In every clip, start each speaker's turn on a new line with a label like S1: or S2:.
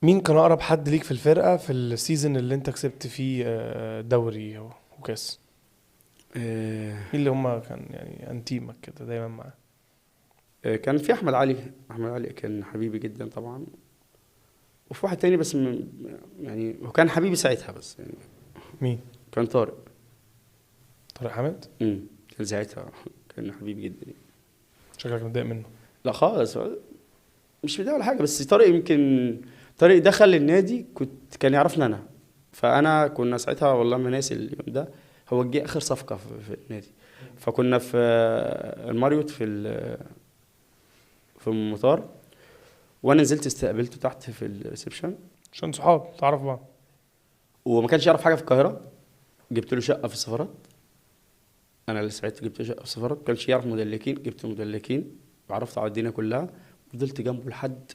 S1: مين كان اقرب حد ليك في الفرقة في ال season اللي انت كسبت فيه دوري وكاس؟ مين اللي هم كان يعني انتيمك كده دايما معاه؟
S2: كان في احمد علي. احمد علي كان حبيبي جدا طبعا، وفي واحد تاني بس يعني هو كان حبيبي ساعتها بس يعني.
S1: مين؟
S2: كان طارق.
S1: طارق حامد؟
S2: كان ساعتها كان حبيبي جدا يعني.
S1: شكلك متضايق منه.
S2: لا خالص، مش متضايق ولا حاجة، بس طارق يمكن طارق دخل النادي كان يعرفني انا، فانا كنا ساعتها والله ما ناسي اليوم ده، هو جه اخر صفقة في النادي، فكنا في الماريوت في المطار، وانا نزلت استقبلته تحت في ال reception
S1: عشان صحاب تعرف بعض،
S2: وما كانش يعرف حاجة في القاهرة. جبت له شقه في السفارات، انا اللي ساعدته جبت له شقه في السفارات، ما كانش يعرف مدلكين، جبت مدلكين وعرفت على الدنيا كلها، فضلت جنبه لحد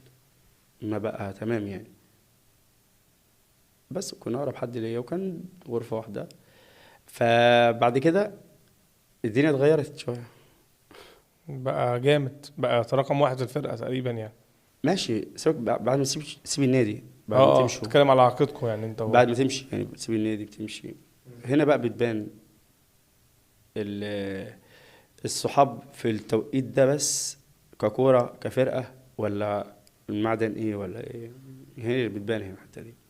S2: ما بقى تمام يعني. بس كنا اقرب حد ليا، وكان غرفة واحدة. فبعد كده الدنيا اتغيرت شوية،
S1: بقى جامد، بقى رقم واحد في الفرقة تقريبا يعني.
S2: ماشي، سيبك بعد ما تسيب النادي، بعد ما تمشي.
S1: بتتكلم على علاقتكم يعني انت
S2: بعد ما تمشي يعني، بتسيب النادي بتمشي. هنا بقى بتبان الصحاب في التوقيت ده، بس ككوره كفرقه ولا المعدن ايه ولا ايه، هي اللي بتبان هنا الحتة دي.